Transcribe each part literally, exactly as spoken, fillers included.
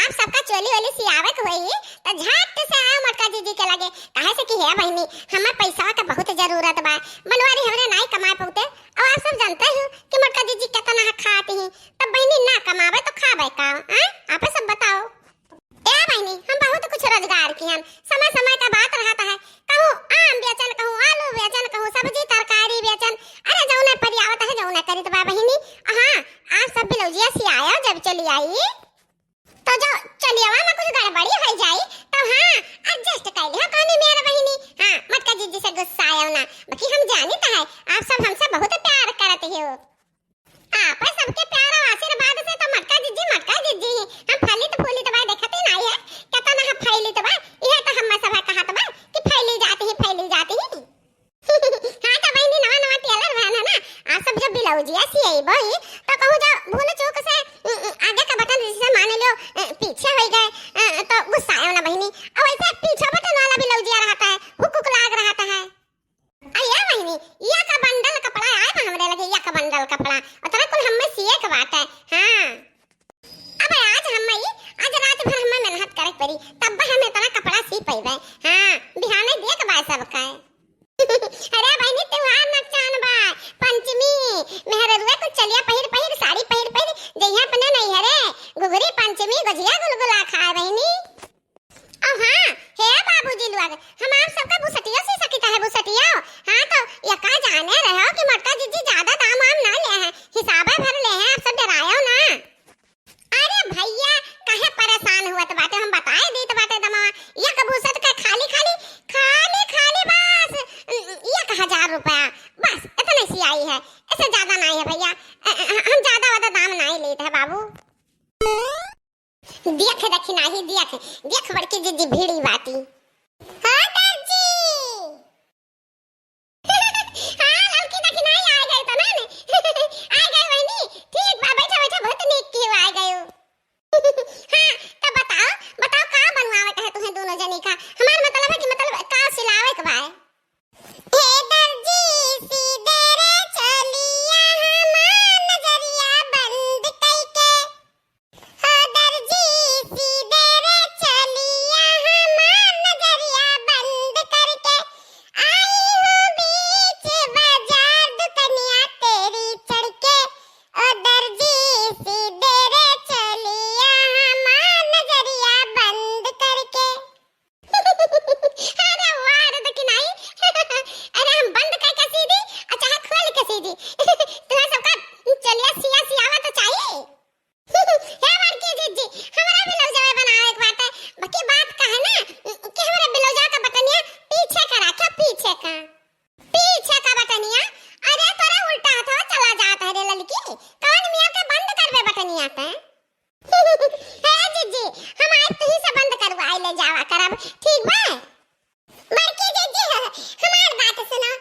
अब सबका चोली ओली सियावे के होई, त झट से आयो मोटका जिज्जी के लगे। काहे से कि हे बहिनी, हमें पैसा के बहुत जरूरत बा, बनवारी हमरे नाई कमाए पउते। अब आप सब जानते हो कि मोटका जिज्जी केतना खात ही, तब बहिनी ना कमावे तो खावे का, हैं? आपे सब बताओ। ए बहिनी, हम बहुत कुछ रोजगार की हन, समय समय का बात रहत है, कहूँ आम बेचन, कहूँ आलू बेचन, कहूँ सब्जी तरकारी बेचन, अरे जौने परी आवत है जौने करित बा बहिनी। हाँ, आप सब ब्लाउजिया सियायो जब चली आई, तो जो चलियवा में कुछ गड़बड़ी हो जाई, तो हाँ, adjust कर लिहो कौनी मेर बहिनी। हाँ, मोटका जिज्जी से गुस्सायो ना, बाकी हम जानित है, आप सब हमसे बहुत प्यार करत हो। आप सबके प्यार और आशीर्वाद से तो मोटका जिज्जी, मोटका जिज्जी ही। हम फलित फूलित बा, देखत ही नाई है, केतना हम फैलित बा, इहे तो हम सब कहत बा कि फैली जात ही, फैली जात ही। हाँ, तो बहिनी, नवा नवा tailor बहन है ना, आप सब जब ब्लाउजिया सियबो ही, तो कहूँ जब भूल चूक से, उम, उम, आगे का बटन जैसे मान लियो, अ, पीछे हो गए, अ, तो गुस्सायो ना बहिनी। और वैसे पीछे बटन वाला ब्लाउजिया रहता है, हुक हुक लाग रहता है। अरे बहिनी, या का बंडल कपड़ा आए बा हमरे लगे, या का बंडल कपड़ा, उतना कुल हमें सिए के बात है। हाँ। अब आज हम ई, आज रात भर हमें मेहनत करे के पड़ी, तब हम इतना कपड़ा सी पइबे। हाँ, बिहाने दिए के बा सबका। अरे बहिनी, त्योहार नकचान बा, पंचमी, मेहररुआ कुछ चलिया पहिर पहिर, साड़ी पहिर पहिर, जइहे अपने नैहरे, घुघरी पंचमी, गुजिया गुलगुला खाए बहिनी। अब हाँ, हे बाबूजी लोग, हम आप सबका बुसटियो सी सकित है, बुसटियो। हाँ, तो या का जाने रहो कि मोटका जिज्जी ज्यादा दाम वाम ना ले हैं, हिसाबे भर ले हैं, आप सब डरायो ना। अरे भैया, काहे परेशान हुअत बाटे, हम बताए दीत बाटे दमा, या का बुसट का खाली खाली, खाली खाली बस एक हजार रुपया, बस इतने सियाई है, इससे ज्यादा नाई है भैया। अ, अ, हम ज्यादा वादा दाम नाई लेत है बाबू। देख दखिनाही, देख, देख बड़की जिज्जी भिड़ी बाटी। हाँ दर्जी। हाँ, ललकी दखिनाही आ गई तो ना ने। आ गई बहिनी। ठीक बा, बैठा, बैठा, बहुत नीक की आ गयो। हाँ, तो बताओ, बताओ का बनवावे के है तुहें दोनों जनी का? हमार मतलब है कि मतलब का सिलावे के बा? हे दर्जी, सी दे रे चोलिया हमार नजरिया बंद कइके। हो दर्जी, सी दे रे चोलिया हमार नजरिया बंद करके। आई हूँ बीच बाजार दुकनिया तेरी चढ़ के। ओ दर्जी, सी दे रे चोलिया हमार नजरिया बंद करके। अरे वाह रे दखिनाही। अरे हम बंद करके सी दी, अच्छा है खोल के सी दी। तुम्हें सबका चलिया सिया सियावा तो चाहिए। हे बड़की जिज्जी, हमरा ब्लाउजवा बनावे के बाटे। बाकी बात का है ना कि हमरा ब्लाउजवा का बटनिया पीछे का रखे, पीछे का। पीछे का बटनिया? अरे तोरे उल्टा हाथवा चला जात है रे ललकी। कौन मियाँ के बंद करबे बटनिया ते? हे जिज्जी, हम आज तुही से बंद करवाए ले जावा करब, ठीक बा? बड़की जिज्जी, हमार बात सुनो।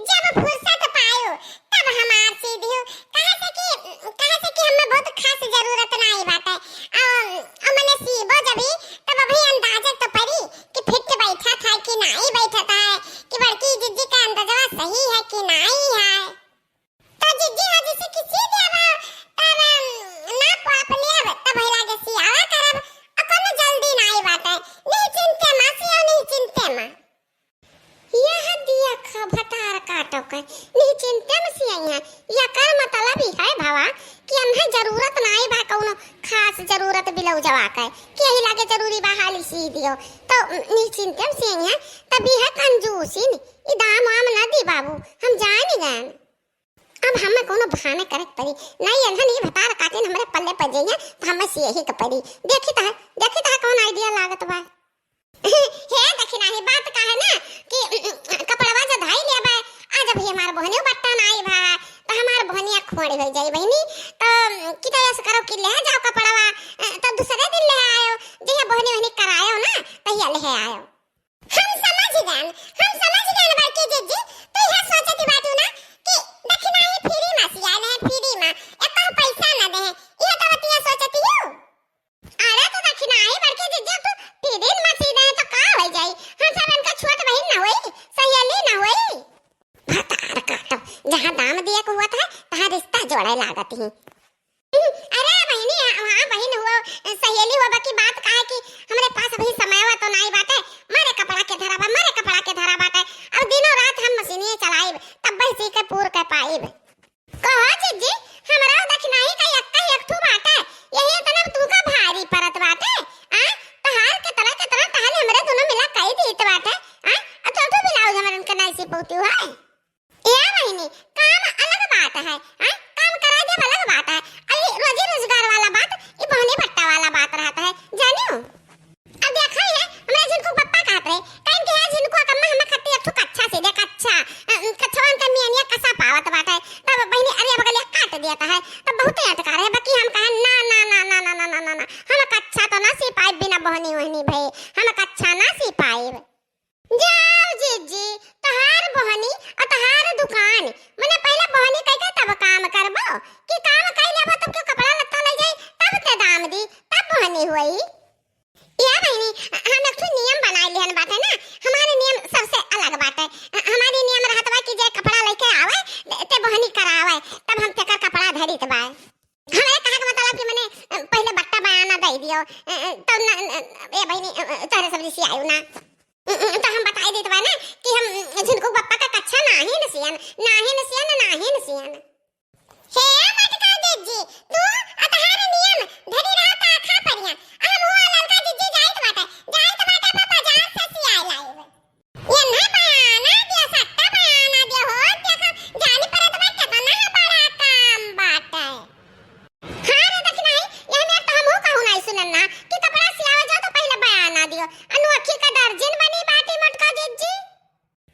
जब फुर्सत पायो, तब हमार सी दियो। काहे से कि, काहे से कि हमें बहुत खास जरूरत नाई बाटे। अम, अ, मने सीबो जबी, तब अभी अंदाजा तो पड़ी कि फिट बैठत है कि नाई बैठत है, कि बड़की जिज्जी का अंदाजवा सही है कि नाई है। तो जिज्जी हो जैसे कि सी देबो, तब, अम, नाप वाप लेब, तब होई लागे सियावा करब, आ कोनो जल्दी नाई बाटे। निश्चिंते मा सियो, निश्चिंते मा। यह दिया खा भतार काटो के, निश्चिंते मा सियइहाँ। यकर मतलब ई है भवा कि अन्हे जरूरत नाई बा कौनो खास जरूरत ब्लाउजवा के, कि यही लागे जरूरी बा हाली सी दियो। तो निश्चिंते मा सियइहाँ, तब ई है कंजूसी न, ई दाम वाम ना दी बाबू, हम जानी गन। अब हमें कोनो बहाने करे के पड़ी। नहीं, एन्हन ई भतार काटिन हमरे पल्ले पड़ जइहे, तो हमें सियही के पड़ी। देखी तो है, देखी तो है कौन idea लागत बा। हे दखिनाही, बात का है ना कि कपड़वा जो धाई लिया बा, आज अभी हमार बहनियो बट्टा ना आई बा, तो हमार बहनिया खोड़ी हो जाई बहिनी। तो कि तो ऐसे करो कि ले जाओ कपड़वा, तो दूसरे दिन ले आयो, जहिया बहनी वहनी करायो ना, तहिया ले आयो। हम समझ गन, हम समझ गन बड़की जिज्जी, तू यह सोचत बाटू ना कि दखिनाही free मा सियाले हैं, free मा, एको पैसा ना दे हैं, यह तो बतिया सोचती हूँ। अरे तो दखिनाही बड़की जिज्जी, तू free मा सी दे हैं तो का हो जाई? हम सब इनका छोट बहिन ना होई, सहेली ना होई? भतार काटो, जहाँ दाम दिए के हुआ था, तहाँ रिश्ता जोड़े लागत ही। अरे बहिनी, वहाँ बहिन हुआ, सहेली हुआ, बाकी बात का है कि हमरे पास अभी समयवा तो नाई बाटे। मारे कपड़ा के धरा बा, मारे कपड़ा के धरा बाटे। अब दिनों रात हम मशीनिये चलाइब, तब बस सी के पूर के पाइब। कहो जिज्जी, हमरा दखिनाही का एक्का एक ठू बाटे, यही इतना तू का भारी परत बाटे? आ, तहार केतना केतना तहार हमरे दुनो मिला कई दीत बाटे। आ, आ तो तू ब्लाउज हमरन के नाई सी पौती है। ए बहिनी, काम अलग बात है, आ, काम करा देब अलग बात है। अरे रोजी रोजगार वाला बात, ई बहनी बट्टा वाला बात रहता है, जानियो? अब देखा है, हमरा झिनकू पप्पा कहत रहे, कहीं के है झिनकू कम्मा हमें खत्ती एक ठो कच्छा सी दे, कच्छा। अ, कच्छवन के मियनिया कसा पावत बाटे। तब बहिनी अरे बगलिया काट देता है, तब बहुत अटका रहे, बाकी हम कहे, "ना, ना, ना, ना।" हम कच्छा तो ना सी पाइब बिना बहनी वहनी भई, हम कच्छा ना सी पाइब। जाओ जिज्जी, तहार बहनी और तहार दुकान, मने पहले बहनी कई के तब काम करबो, कि काम कई लेबो तब के कपड़ा लत्ता ले जाई, तब ते दाम दी, तब बहनी हुई। या बहिनी, हम एक ठो नियम बनाए लिहन बाटे ना, हमारे नियम सबसे अलग बाटे। हमारे नियम रहत बा कि जे कपड़ा लेके आवे, ते बोहनी करावे, तब हम तेकर कपड़ा धरित बा। हमारे कहे के मतलब कि मने पहले बट्टा बयाना दे दियो, तब न, ए बहिनी, तोहरे सब रिसियायु ना। तो हम बताई देत बा ना कि हम झिनकू बप्पा का कच्छा नाही न सियन, नाही न सियन, नाही न सियन। हे मटका जिज्जी, तू अतहार नियम धरी रहा पाखा परिया। आ हम हुआ ललका जिज्जी जाइत बाटे, जाइत बाटे बा बाजार से सियाए लाइब। ये ना बयाना दिया, सट्टा बयाना दिया हो, देखा, जानी परत बा केतना बड़ा काम बाटे। हाँ रे दखिनाही, यही में तो हमहू कहू नाही सुनन ना कि कपड़ा सियावे जाओ तो पहले बयाना दियो। अनोखी का दर्जन बनी बाटी मटका जिज्जी।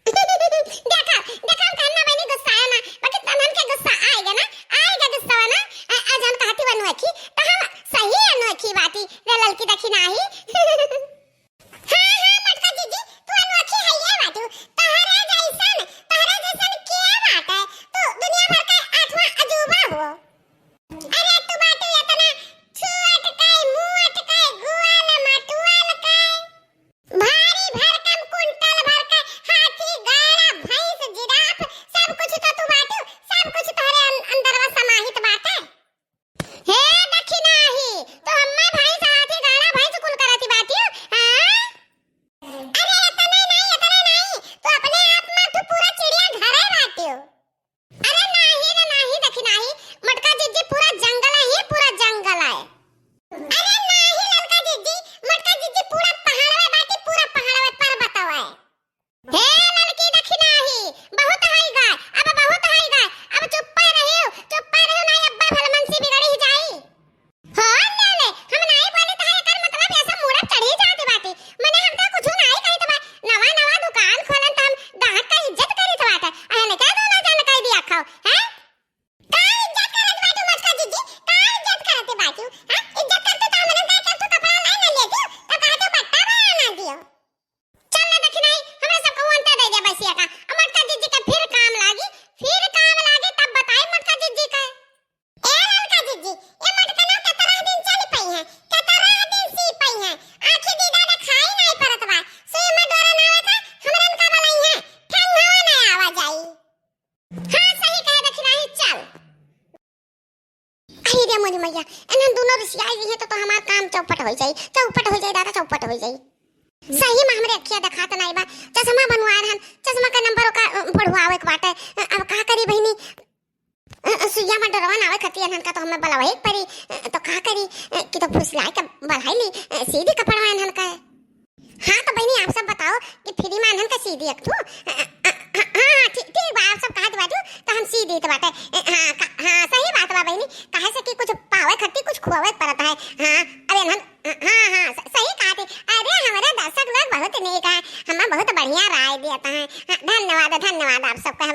देखा, देखा, हम कहना बनी गुस्साया ना, बाकी तनन के गुस्सा आएगा ना, आएगा गुस्सा ना, आ, आ जान कहती वनु अखी, तो हम सही अनोखी बाटी, रे ललकी दखिनाही। हाँ, हाँ, मटका जिज्जी, तू अनोखी है ये बाटू, तहरे जैसन, तहरे जैसन के बाटे, तू दुनिया भर का आठवां अजूबा हो। अरे तू बाटू इतना छुअट के, मुअट के, गुअल मटुअल के, भारी भरकम कुंटल भर के हाथी, गाड़ा, भैंस, जिराफ, सब कुछ तो तू बाटू, सब कुछ तोहरे अन-, अंदरवा समाहित बाटे। हे दखिनाही, तो हम्मे भैंस, हाथी, गाड़ा, भैंस कुल करती बाटियो, हाँ? अरे इतने नहीं, इतने नहीं, तो अपने आप में तू पूरा चिड़िया घरे बाटियो। अरे नाही रे नाही दखिनाही, मटका जिज्जी पूरा जंगल है, ये पूरा जंगल है। अरे नाही ललका जिज्जी, मटका जिज्जी पूरा पहाड़वे बाटी, पूरा पहाड़वे पर्वतवे। हे ललकी दखिनाही, बहुत हई गाय, अब बहुत हई गाय, अब चुप्पे रहियो, चुप्पे रहियो, नाही अब्बा भलमनसी बिगड़ी जाई। हाँ, ले, ले, हम नाई बोली त है, एकर मतलब ऐसा मूड़ा चढ़ी जात बाटी। मने हम तो कुछ नाई कहित बा। नवा, नवा दुकान खोलन त हम गाहक का इज्जत करित बाटे। अहन क्या दोनों जन कह दिया खाओ, हैं? का इज्जत करत बाटू मटका जिज्जी? का इज्जत करत बाटू? हैं? इज्जत करते तो हमरे गाय के तू कपड़ा लाई ना लेती, तो कहते बट्टा बयाना दियो। चल ना दखिनाही, हमरा सबका वो अंतर दे दे बसिया का। अब मटका जिज्जी का फिर काम लागी, फिर काम लागी तब बताई मटका जिज्जी का। ए ललका जिज्जी, ये मटकना केतना दिन चल पई है, केतना दिन सी पई है, आँखी दीदा देखाई नाई परत बा, सुई में डोरा ना आवे था, हमरन का बलाई है, ठंगवा ना आवा जाई। हाँ, सही कहे दखिनाही, चल। अरे रे मोरी मैया, इन्हन दोनों रिसियाई रही है तो, तो हमार काम चौपट हो जाई, चौपट हो जाई दादा, चौपट हो जाई। सही में हमरे अखिया देखात नाई बा, चश्मा बनवाए रहन, चश्मा का नंबर ओका, अ, बढ़वावे के बाटे। अ, अब का करी बहिनी, अ, अ, सुइया में डरवा ना आवे खतिया इन्हन का तो हमें बलवाए के पड़ी, अ, तो का करी, अ, कि तो फुसलाए के बढ़ाई ली, अ, सीधी कपड़वा इन्हन का। हाँ, तो बहिनी, आप सब बताओ कि फ्री में इन्हन का सी दी एक ठो। अ, अ, अ, हाँ, हाँ, ठीक, ठीक बा, आप सब कहत बाटू, तो हम सी दीत बाटे। अ, हाँ, का, हाँ, सही बात बा बहिनी, काहे से कि कुछ पावे खत्ती कुछ खोवे के पड़त है। हाँ, अब इन्हन, हाँ, हाँ, स-, सही कहत है। अरे, हमारे दर्शक लोग बहुत नेक हैं, हमें बहुत बढ़िया राय देता है। हाँ, धन्यवाद, धन्यवाद आप सबका।